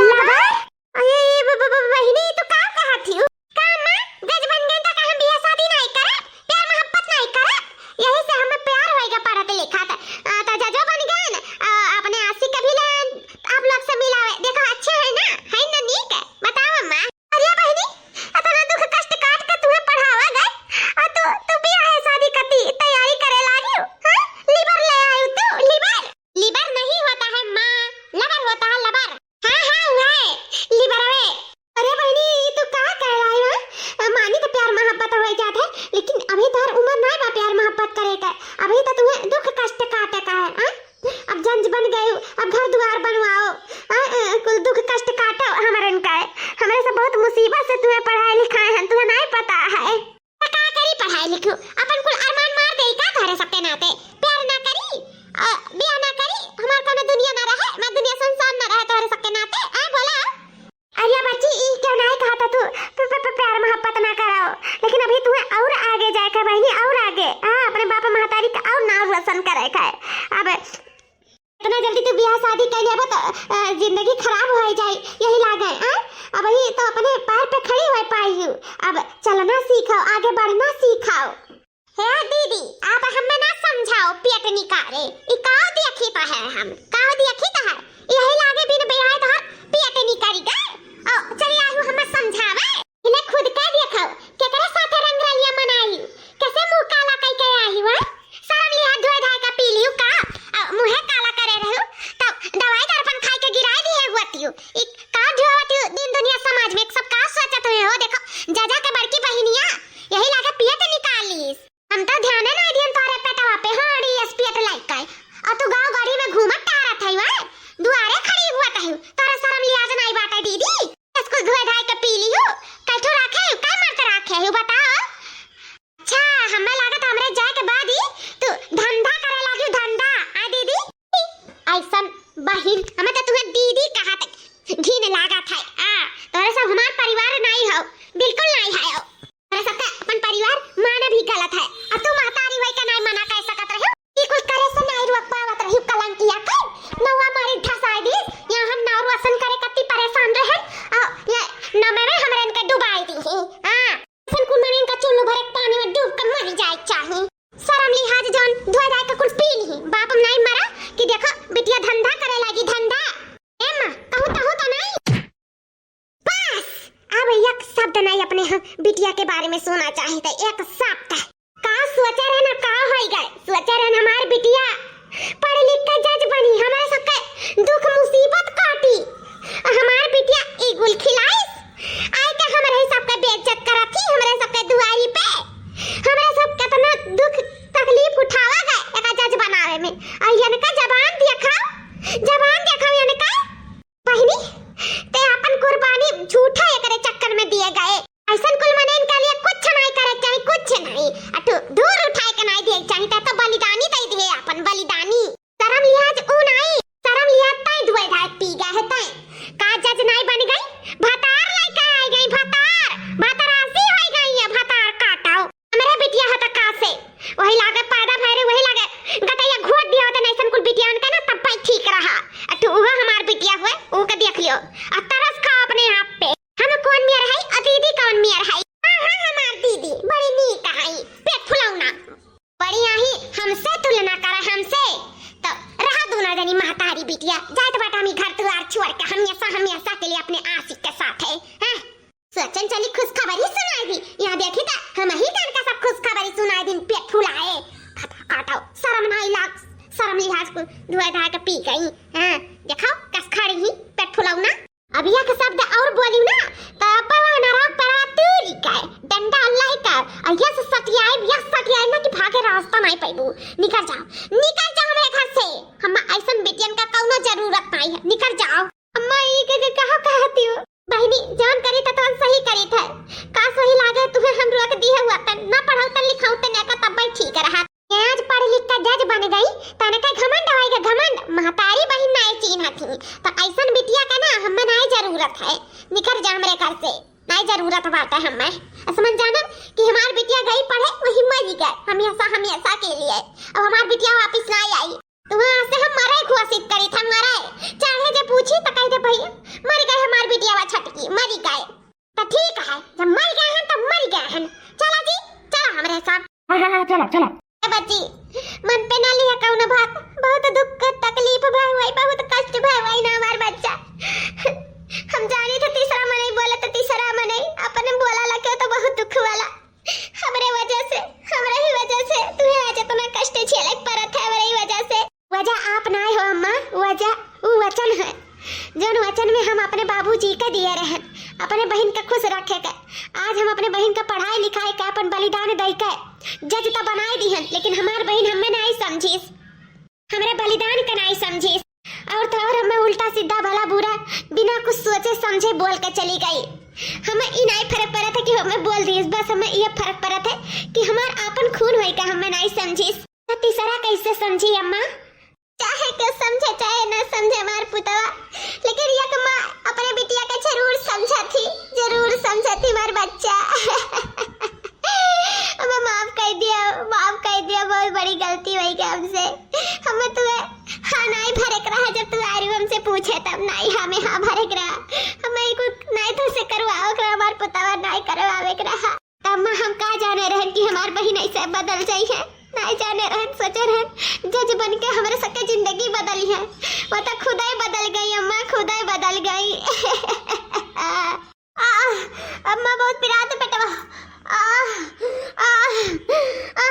Lover? अरे ये ब-, ब-, ब-, बहिनी, तू का कहत हियो? का अम्मा, जज बन गए तो का हम बियाह शादी नहीं करब, प्यार मोहब्बत नहीं करब? यही से हमें प्यार होएगा पढ़त लिखत। आ, तो जजो बन गए, आ, अपने आशिक के भी ले आन, आप लोग से मिलावे। देखो, अच्छे है ना, है ना नीक? बताओ अम्मा। अरे बहिनी, इतना दुख कष्ट काट के तुम्हें पढ़ावा गए, और तू, तू बियाह शादी कती तैयारी करे लागी हो, हाँ? Lover ले आयु तू, lover? Lover नहीं होता है माँ, lover होता है, lover। हाँ, हाँ, वह lover वे। अरे बहिनी, ये तू का कह रही हो? मानी तो प्यार मोहब्बत हो जात है, लेकिन अभी तोहर उम्र नहीं बा प्यार मोहब्बत करे के। अभी तो तुम्हें दुख कष्ट काटे का है, हाँ? अब जज बन गए, अब घर द्वार बनवाओ, हाँ? अ, कुल दुख कष्ट काटो हमरन का है। हमरे से बहुत मुसीबत से तुम्हें पढ़ाए लिखाए हैं, तुम्हें नहीं पता है। तो का करी पढ़ाई लिखू, अपन कुल अरमान मार देई का तोहरे सबके नाते? प्यार ना करी, अ, बियाह ना करी, हमार कौनो दुनिया ना रहे, हमार दुनिया सुनसान ना रहे तोहरे सबके नाते, आ बोला। अरे बच्ची, ई क्यों नहीं कहा था तू, प-, प-, प-, प्यार मोहब्बत ना कराओ, लेकिन अभी तुम्हें और आगे जाए का बहिनी, और आगे, हाँ, अपने बाप महतारी का और नाम रोशन करे का है। अब इतना जल्दी तू बियाह शादी कर लेबो तो, अ, जिंदगी खराब हो जाई, यही लागे, हाँ? अब ही तो अपने पैर पे खड़ी हो पाई हूँ। अब चलना सीखो, आगे बढ़ना सीखो। हे दीदी, आप हमें ना समझाओ, पेट निकारे। ई काव देखी तो है हम, काव देखी तो है। यही लागे बिन बियाह तोहर पेट निकल गए। ओ, चली आयु हमें समझावे। इन्हें खुद के देखो, केकरे साथे रंग रलिया मनाई, कैसे मुंह काला कई के आई हुआ? शर्म लिया धोए धाए का पी लियो का? आ, मुंहे काला करे रहू, तब दवाई दर्पण खाई के गिराई दिए हुआ तियो। ई का ढोवत हो दिन दुनिया समाज में, सब का सोचत हुए हो? देखो, जजा के बड़की बहिनिया, यही लागे पेट निकाल लीस। हम तो ध्यान ना दियन तोरे पेटवा पे, हाँ, डी एस पेट लाइक का। और तू गाँव गाड़ी में घूमत टहरा बाप नाई मरा कि देखो बिटिया धंधा करे लागी, धंधा। ए माँ, कहूँ तहूँ तो नाई। बस, अब एक शब्द नाई अपने हम बिटिया के बारे में सुना चाहित, एक शब्द। का सोचे रहन, का होई गए? सोचे रहन हमार बिटिया पढ़ लिख के जज बनी, हमरे सबके दुख मुसीबत काटी। आ हमार बिटिया ई गुल खिलाइस, आइ के हमरे सबके बेइज्जत करत ही, हमरे सबके दुआरी पे। हमरे सब केतना दुख तकलीफ उठावा गए एका जज बनावे में। आ इनका जबान देखाओ, जबान देखाओ इनका। बहिनी, ते आपन कुर्बानी झूठा एकरे चक्कर में दिए गए। अइसन कुल मनइन के लिए कुछ नाई करे के चाही, कुछ नाई। अठू धूर उठाए के नाई दिए के चाही, ते तो बलिदानी दे दिए आपन बलिदानी। शरम लिहाज ऊ नाई, शरम लिहाज तैं दुए धाए पी गए है तैं। का जज नाई बन गई? भतार लइके आई गई, भतार, भतरासी होई गई है, भतार काटाओ। हमरे बिटिया ह त का से? वही लागे पैदा भय रहे, वही लागे गतैया घोट दिया होते, नैसन कुल बिटिया उनका ना तब भाई ठीक रहा। अठू उहो हमार बिटिया हुए, ऊ के देख लियो। आ तरस खाओ अपने आप पे। हम कौन मेर है, आ दीदी कौन मेर है? हाँ, हाँ, हमार दीदी, बड़ी नीक है, पेट फुलौना। बड़ी आही, हमसे तुलना करे, हमसे। तो रहा दूना जनी महतारी बिटिया, जाइत बाटा हम ई घर दुआर छोड़ के, हमेशा, हमेशा के लिए अपने आशिक के साथ है, हैं? सोचन चली खुशखबरी सुनाई दी। यहाँ देखी त हमही तनका सब खुशखबरी सुनाई दिन, पेट फुलाए। फटा काटो, शरम नाई लाग, शरम लिहाज कुल धुआं धाय के पी गई। हाँ, देखाओ, कस खड़ी ही, पेट फुलाऊ ना। अब एक शब्द और बोली ना, त अब वह नरक परा तूरी का है, डंडा अल्लाह का, और यस सटियाए, यस सटियाए ना कि भागे रास्ता नाई पैबू। निकल जाओ, निकल जाओ हमरे घर से। हम ऐसन बेटियन का कौनो जरूरत नाई है, निकल जाओ। अम्मा, ई के, के कहा कहती हो? बहिनी, जौन करी त तौन सही करी थे। का सही लागे तुहे हम रोक दिए हुआ तन, ना पढ़ौतन लिखौतन एका तब ठीक रहत। आज पढ़ लिख के जज बन गई, तन के घमंड होई के घमंड, महतारी बहिन नाय चीन्हत ही। त ऐसन बिटिया के ना हमें नाय जरूरत है, निकर जा हमरे घर से, नाय जरूरत बाटे हमें। असमन जानब कि हमार बिटिया गई पढ़े, वही मरी गए, हमेशा, हमेशा के लिए। अब हमार बिटिया वापस नाय आई। तो वहाँ से हम मरे घोषित करी था, मरे। चाहे जे पूछी तो कह दे, "भैया, मर गए हमार बिटियावा छटकी, मरी गए।" तो ठीक है, जब मर गए हैं तो मर गए हैं। चला जी, चला हमरे साथ। हाँ, हाँ, हाँ, चला, चला। ए बच्ची, मन पे ना लिया कौनो बात, बहुत दुख तकलीफ भय हुई, बहुत कष्ट भय हुई ना हमार बच्चा। हम जानी थे तीसरा मनई बोले तो तीसरा मनई, अपने बोला लगे तो बहुत दुख वाला। हमरे वजह से, हमरे ही वजह से तुहे आज इतना कष्ट झेले के पड़त है, हमरे ही वजह से। वजह आप नाय हो अम्मा, वजह ऊ वचन है, जौन वचन में हम अपने बाबूजी के दिए रहन, अपने बहिन के खुश रखे के। आज हम अपने बहिन के पढ़ाई लिखाई के, अपन बलिदान दई के जज त बनाए दिहन, लेकिन हमार बहिन हमें नाय समझिस, हमरे बलिदान के नाय समझिस। और तो और हमें उल्टा सीधा भला बुरा बिना कुछ सोचे समझे बोल के चली गई। हमें ई नाय फर्क पड़त है कि हमें बोल दिस, बस हमें ये फर्क पड़त है कि हमार आपन खून होई के हमें नाय समझिस। त तीसरा कैसे समझी अम्मा? चाहे के समझे चाहे ना समझे हमार पुतवा, लेकिन एक माँ अपने बिटिया के जरूर समझत ही, जरूर समझत ही हमार बच्चा। हमें माफ कर दिया, माफ कर दिया, बहुत बड़ी गलती हुई गई हमसे। हमें तुहे हाँ नाई भरे के रहा, जब तू आरू हमसे पूछे तब नाई हमें हाँ भरे के रहा, हमें कुछ नाई तो से करवावे के रहा, हमार पुतवा नाई करवावे के रहा। तब माँ हम का जाने रहन कि हमार बहिन ऐसे बदल जाई है, नाई जाने रहन, सोचे रहन जज बन के हमरे सबके जिंदगी बदली है। वो तो खुदाई बदल गई अम्मा, खुदाई बदल गई। आ, अम्मा बहुत पिरात बेटवा। आ, आ, आ।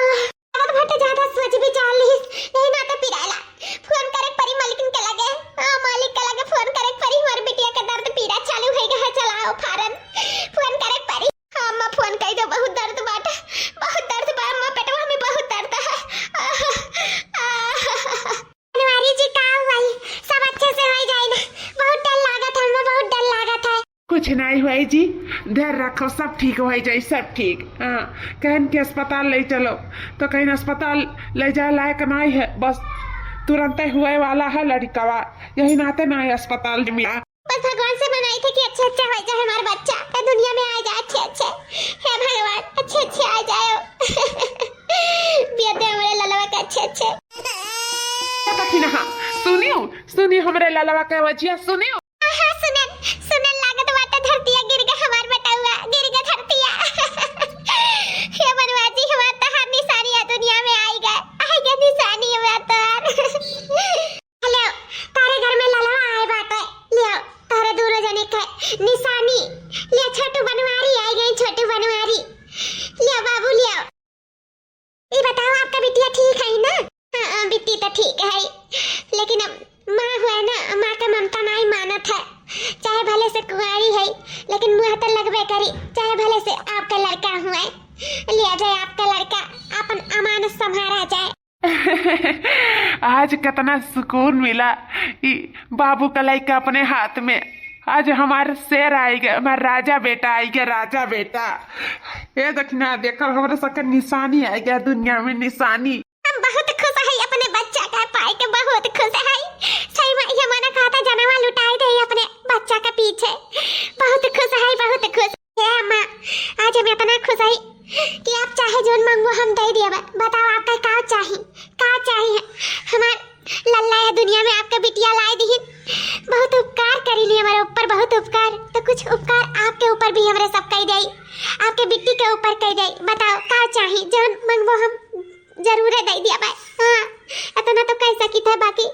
बहुत भटे ज्यादा सोच विचार लीस, यही नाते पिराला। फोन करे परी मालिकन के लगे। हाँ, मालिक के लगे फोन करे परी, हमार बिटिया के दर्द पीड़ा चालू है, चलाओ फारन। फोन करे परी। हाँ, अम्मा, फोन कई दो, बहुत दर्द बाटे, बहुत दर्द बा, अम्मा, पेटवा में बहुत दर्द है। आह, आह। बनवारी जी, का हुआ? सब अच्छे से हो जाए ना? बहुत डर लागत है, हमें बहुत डर लागत है। कुछ नहीं हुआ जी, धैर्य रखो, सब ठीक हो जाए, सब ठीक। हाँ, कहन के अस्पताल ले चलो, तो कहीं अस्पताल ले जाए लायक नहीं है, बस तुरंत हुए वाला है लड़कवा, यही नाते नहीं अस्पताल में। बस भगवान से मनाई थे कि अच्छे अच्छे हो जाए हमारा बच्चा, तो दुनिया में आ जाए अच्छे अच्छे। हे भगवान, अच्छे अच्छे आ जाओ। बिया दे हमरे ललवा के अच्छे अच्छे। ए दखिनहा, सुनियो, सुनियो हमरे ललवा के वजिया, सुनियो। हाँ, हाँ, सुनन, सुनन लागत बाटे धरतिया गिर गए हमार बेटउआ, गिर गए धरतिया। हे बनवा जी, हमार तहार निशानी है दुनिया में आई गए, आई गए निशानी हमार तहार। ठीक है, लेकिन अब माँ हुए ना, माँ का ममता नाई मानत है। चाहे भले से कुंवारी है, लेकिन मुँह तो लगबे करी, चाहे भले से आपका लड़का हुए। लिया जाए आपका लड़का, अपन अमानत संभारा जाए। आज कितना सुकून मिला, ई बाबू का लइका अपने हाथ में। आज हमार शेर आइगा, हमार राजा बेटा आइगा, राजा बेटा। ए दखिना, देखो, हमरे सबके निशानी आइगा दुनिया में, निशानी। हम बहुत खुश है अपने बच्चा का पाए के, बहुत खुश है। सही में ये मना कहा था जनवा लुटाए दे अपने बच्चा के पीछे। बहुत खुश है, बहुत खुश। हे अम्मा, आज हम इतना खुश है कि आप चाहे जोन मांगो हम दे दिया। बताओ आपका का चाही, का चाही है? हमार लल्ला या दुनिया में आपका बिटिया लाए दी, बहुत उपकार करी ली हमारे ऊपर, बहुत उपकार। तो कुछ उपकार आपके ऊपर भी हमरे सब कह दे, आपके बिट्टी के ऊपर कह दे। बताओ का चाही, जोन मांगो हम जरूर दे दिया भाई। हाँ, इतना तो कह सकी थे, बाकी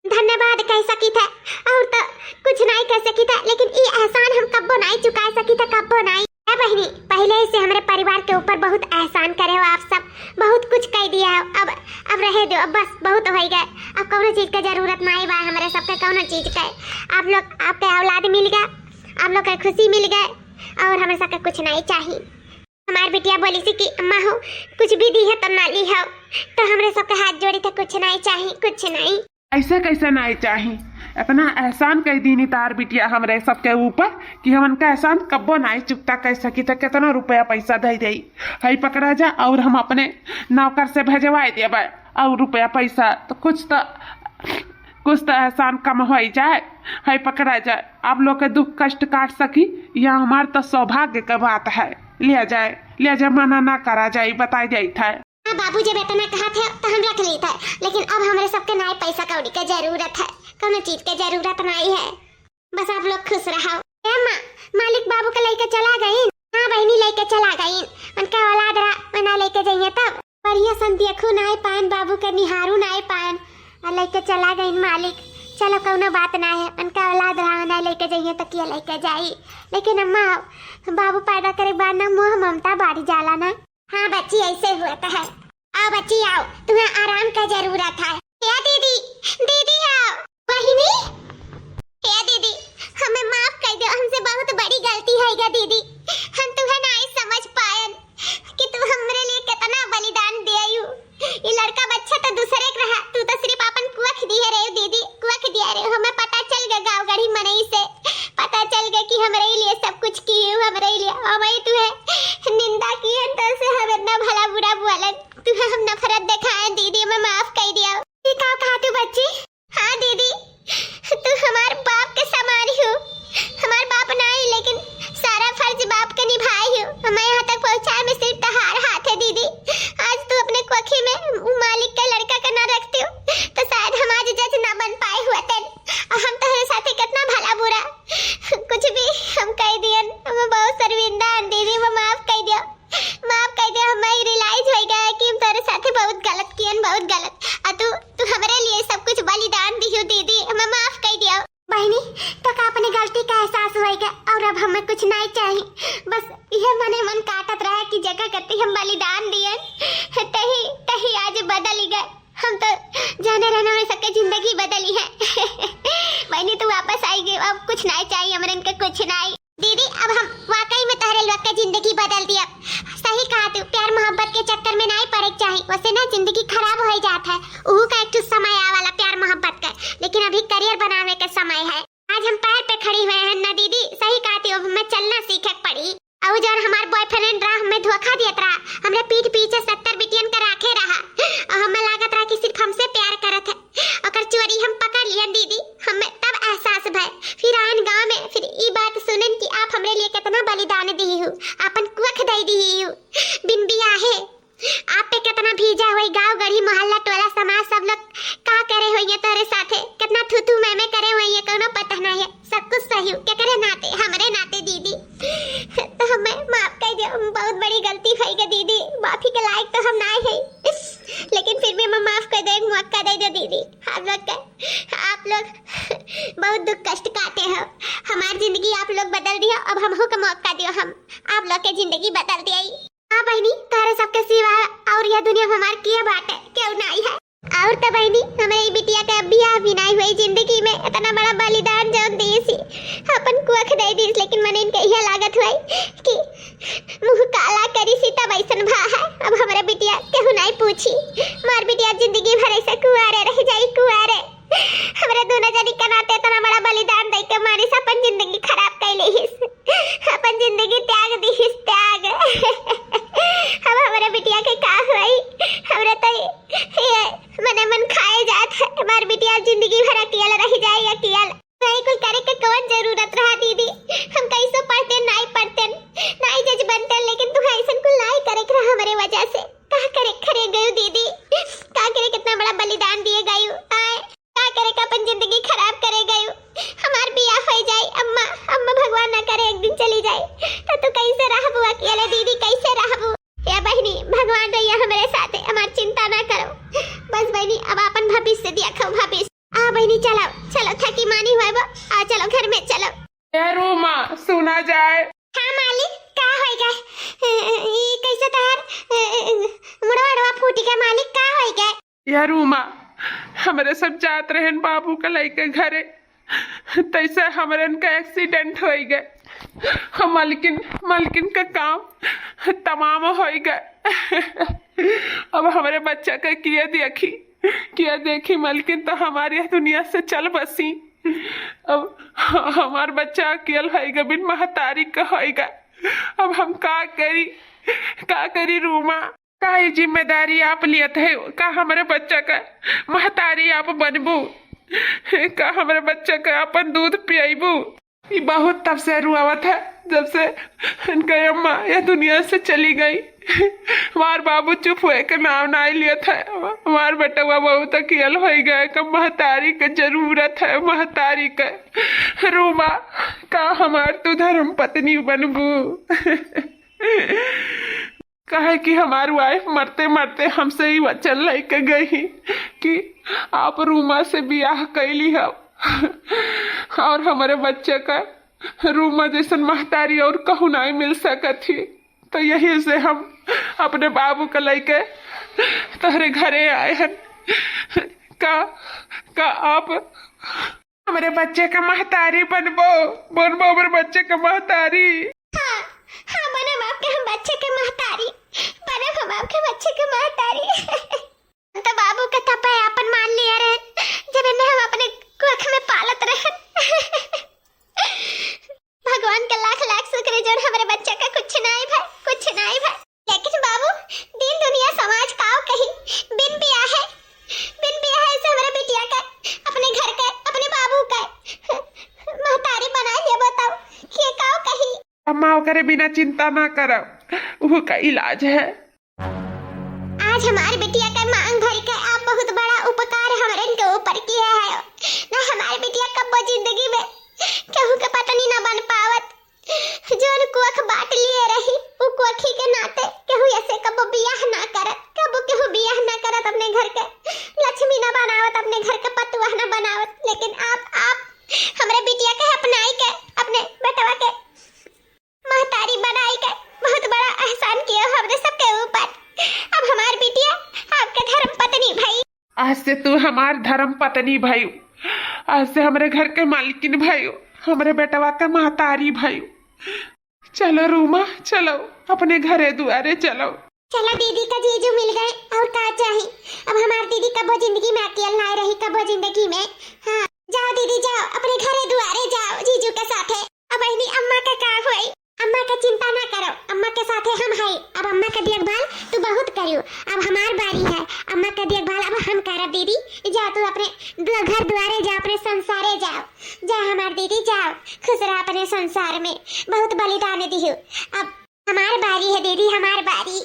धन्यवाद कह सकी थे, और तो कुछ नहीं कह सकी थे, लेकिन ई एहसान हम कब्बो नहीं चुका सकी थे, कब्बो नहीं। ए बहिनी, पहले से हमरे परिवार के ऊपर बहुत एहसान करे हो आप सब, बहुत कुछ कह दिया हो। अब, अब रहे दो, अब बस बहुत हो गए। अब कौनो चीज के जरूरत नहीं बा हमरे सबके, कौनो चीज के। आप लोग, आपके औलाद मिल गए, आप लोग के खुशी मिल गए, और हमरे सबके कुछ नहीं चाहिए। हमार बिटिया बोली सी कि अम्मा हो, कुछ भी दी है तो ना ली हो, तो हमरे सबके हाथ जोड़ी थे, कुछ नहीं चाहिए, कुछ नहीं। ऐसे कैसे नहीं चाही? इतना एहसान कह दीनी तार बिटिया हमरे सबके ऊपर कि हम उनका एहसान कब्बो नहीं चुकता कह सकी थे। कितना रुपया पैसा दे दे, है पकड़ा जा, और हम अपने नौकर से भेजवाए देबे, और रुपया पैसा तो कुछ तो, कुछ तो एहसान कम हो जाए, है पकड़ा जाए। आप लोग के दुख कष्ट काट सकी, यह हमार तो सौभाग्य के बात है। लिया जाए, लिया जाए, मना ना करा जाए, बताई जाइत है। हाँ बाबू, जब इतना कहा थे तो हम रख ली थे, लेकिन अब हमरे सबके नाई पैसा कौड़ी के जरूरत है, कौनो चीज के जरूरत नहीं है। बस आप लोग खुश रहो। ए अम्मा, मालिक बाबू के लेके चला गईन? हाँ बहिनी, लेके चला गईन। उनका औलाद रहा, वना लेके जाइए तब। बढ़िया सन देखू नाई पाएन, बाबू के निहारू नाई पाएन, और लेके चला गईन मालिक। चलो, कौनो बात ना है, उनका औलाद रहा, वना लेके जाइए तो किया लेके जाई। लेकिन अम्मा, बाबू पैदा करे के बाद ना मोह ममता बाढ़ी जाला ना। हाँ बच्ची, ऐसे हुआ तो है। आओ बच्ची आओ, तुम्हें आराम का जरूरत है। ए दीदी, दीदी आओ। बहिनी, ए दीदी, हमें माफ कर दो, हमसे बहुत बड़ी गलती होइगा दीदी। हम तुम्हें नाई समझ पायन कि तू हमरे लिए कितना बलिदान दियायू। ये लड़का बच्चा तो दूसरे के रहा, तू तो सिर्फ अपन कुख दिए रहे दीदी, कुख दिए रहे। हमें पता चल गया गाँव गढ़ी मनई से, पता चल गया कि हमरे ही लिए सब कुछ किए हो, हमरे ही लिए। और वही तू है निंदा किए तो से हम इतना भला बुरा बोलन, तू है हम नफरत दिखाए दीदी, हमें माफ कर दिया। ये का कहा तू बच्ची? हाँ दीदी, तू हमार बाप के समान हो। हमार बाप ना ही, लेकिन सारा फर्ज बाप के निभाई हो। हमें यहाँ तक पहुँचाए में सिर्फ तहार हाथ है दीदी। आज तू अपने कोखी में उ मालिक के लड़का के ना रखती हो, तो शायद हम आज जज ना बन पाए हुआ तेन। और हम तोहरे साथे कितना भला बुरा कुछ भी हम कह दियन। हम बहुत शर्मिंदा हन दीदी, वो माफ कर दियो, माफ कर दियो। हमें realize हो गया है कि हम तोहरे साथे बहुत गलत कियन, बहुत गलत। और तू, तू हमरे लिए सब कुछ बलिदान दिहू दीदी, हमें माफ कर दियो। बहिनी, तो का अपने गलती का एहसास होइगा और अब हमें कुछ नहीं चाहिए। बस यह मने मन काटत रहा कि जगह करती हम बलिदान दियन, तही, तही आज बदल गए। हम तो जाने रहने वाले सबके जिंदगी बदली है। बहिनी, तू वापस आई गई, अब कुछ नहीं चाहिए हमरे इनके, कुछ नहीं। दीदी, अब हम वाकई में तोहरे लोग के जिंदगी बदल दिया। सही कहा तू, प्यार मोहब्बत के चक्कर में नहीं पड़े के चाही, वैसे ना जिंदगी खराब हो जात है। उहू का एक ठो समय आवे वाला प्यार मोहब्बत का, लेकिन अभी career बनावे के समय है। आज हम पैर पे खड़ी हुए हैं ना दीदी, सही कहा तू, अब हमें चलना सीखे के पड़ी। और जौन हमार boyfriend रहा, हमें धोखा दियत रहा, हमरे पीठ पीछे सत्तर बिटियन के राखे रहा, और हमें लागत रहा कि सिर्फ हमसे प्यार करत है। ओकर चोरी हम पकड़ लियन दीदी, हमें तब एहसास भय। फिर आयन गाँव में, फिर ई बात सुनन कि आप हमरे लिए कितना बलिदान दिही हो, आपन कुख दे दिही हो, बिन बियाहे। आप पे कितना भीजा हुई, गाँव गढ़ी मोहल्ला टोला समाज सब लोग का करे होइए तोरे साथे, कितना थू थू मैं मैं करे होइए, कोनो पता नहीं है। सब कुछ सही हो, केकरे नाते? हमरे नाते दीदी। तो हमें माफ कर दियो, हम बहुत बड़ी गलती भई गई दीदी, माफी के लायक तो हम ना है, लेकिन फिर भी हमें माफ कर दो, एक मौका दे दो दीदी। आप लोग का, आप लोग बहुत दुख कष्ट काटे हो, हमार जिंदगी आप लोग बदल दियो, अब हमहू का मौका दियो, हम आप लोग के जिंदगी बदल दिया। हाँ बहिनी, तोहरे सबके सिवा और यह दुनिया में हमार किया बाटे, केहू नाई है। और त बहिनी, हमरे ई बिटिया के अब बियाह भी नाई होई जिंदगी में। इतना बड़ा बलिदान जौन दीस ही, अपन कोख दे दीस, लेकिन मने इनके इहे लागत होई कि मुँह काला करी सी तब ऐसन भा है। अब हमरे बिटिया केहू नाई पूछी, हमार बिटिया जिंदगी भर ऐसे कुआरे रह जाई, कुआरे। हमरे दोनों जनी के नाते इतना बड़ा बलिदान दे के मानिस अपन जिंदगी खराब कैले हिस, अपन जिंदगी त्याग दीहिस, त्याग। अब हमरे बिटिया के का होई? हमरे तो ये मने मन खाए जात है, हमार बिटिया जिंदगी भर अकेल रह जाए, अकेल। नहीं कुल करे के कौन जरूरत रहा दीदी, हम कैसो पढ़ते, नाई पढ़ते, नाई जज बनते, लेकिन तुम्हें ऐसन कुल नाई करे के रहा हमरे वजह से। का करे खरे गयू दीदी, का करे कितना बड़ा बलिदान दिए गयू, आए का करे का अपन जिंदगी खराब करे गयू। हमार बियाह हो जाई अम्मा, अम्मा भगवान ना करे एक दिन चली जाई, तो तू कैसे रहबू अकेले दीदी, कैसे रहबू? या बहिनी, भगवान रहिया हमरे साथे, हमार चिंता ना करो। बस बहिनी, अब अपन भविष्य देखो, भविष्य। आ बहिनी, चलो, चलो, थकी मानी हुआ बा, आ चलो घर में चलो। ए रूमा, सुना जाए। हाँ मालिक, का होई गए? ई कैसे तहार मुड़वा अड़वा फूटी गए मालिक, का होई गए? ए रूमा, हमरे सब जात रहन बाबू का लइके घरे, तैसे हमरन का accident होई गए। हम मलकिन, मलकिन का काम तमाम होई गए। अब हमरे बच्चा का किए देखी, किए देखी मलकिन, तो हमार यह दुनिया से चल बसी। अब हमार बच्चा अकेल होइगा, बिन महतारी का होइगा। अब हम का करी, का करी रूमा? का ई जिम्मेदारी आप लियत है? का हमरे बच्चा का महतारी आप बनबू? का हमरे बच्चा का अपन दूध पियाइबू? ई बहुत तब से रुआवत है, जब से इनका अम्मा यह दुनिया से चली गई। हमार बाबू चुप हुए के नाम नाई लियत है। हमार बेटवा बहुत अकेल होई गए, का महतारी के जरूरत है, महतारी के। रूमा, का हमार तू धर्म पत्नी बनबू? काहे कि हमार wife मरते मरते हमसे ई वचन लेके गई कि आप रूमा से बियाह कैली हो और हमरे बच्चे का रूमा जैसन महतारी और कहूँ नाई मिल सकत ही। तो यही से हम अपने बाबू का लेके तोहरे घरे आए हन। का, का आप हमरे बच्चे का महतारी बनबो, बनबो हमरे बच्चे का महतारी। हाँ, हाँ, बनब आपके हम बच्चे के महतारी, बनब हम आपके बच्चे के महतारी। हम तो बाबू के तपे आपन मान लिया रहे, जब इन्हें हम अपने कोख में पालत रहे। भगवान का लाख लाख शुक्र है, जौन हमरे बच्चा का कुछ नाई भय, कुछ नाई भय। लेकिन बाबू, दिन दुनिया समाज काव कही, बिन बियाहे, बिन बियाहे से हमरे बिटिया के, अपने घर के, अपने बाबू के महतारी बनाए है, बताओ, ये काव कही? अम्मा, ओकरे बिना चिंता ना करब, उहू का इलाज है। आज हमार बिटिया के मांग भर के आप बहुत बड़ा उपकार हमरन के ऊपर किए है। ना हमार बिटिया कब्बो जिंदगी में केहू के पत्नी ना बन पावत। जौन कोख बांट लिए रही, उ कोखी के नाते केहू ऐसे कबो बियाह ना करत, कबो केहू बियाह ना करत, अपने घर के लक्ष्मी ना बनावत, अपने घर के पतुआ ना बनावत। लेकिन आप, आप हमरे बिटिया के अपनाई के, अपने बेटवा के महतारी बनाई के बहुत बड़ा एहसान किए हो हमरे सबके ऊपर। अब हमार बिटिया आपके धर्म पत्नी भई। आज से तू हमार धर्म पत्नी भयू, आज से हमरे घर के मालकिन भयू, हमरे बेटवा के महतारी भयू। चलो रूमा, चलो अपने घरे दुआरे चलो। चलो दीदी का जीजू मिल गए, और का चाही? अब हमार दीदी कबो जिंदगी में अकेल ना रही, कबो जिंदगी में। हाँ, जाओ दीदी जाओ, अपने घरे दुआरे जाओ जीजू के साथे। अब बहिनी अम्मा का का होई? अम्मा का चिंता ना करो, अम्मा के साथे हम हई। अब अम्मा का देखभाल तू बहुत करियो, अब हमार बारी है, अम्मा का देखभाल अब हम करब दीदी। जा तू अपने दु-, घर दुआरे जा, अपने संसारे जाओ, जा हमार दीदी जाओ, खुश रह अपने संसार में, बहुत बलिदान दिहू। अब हमार बारी है दीदी, हमार बारी।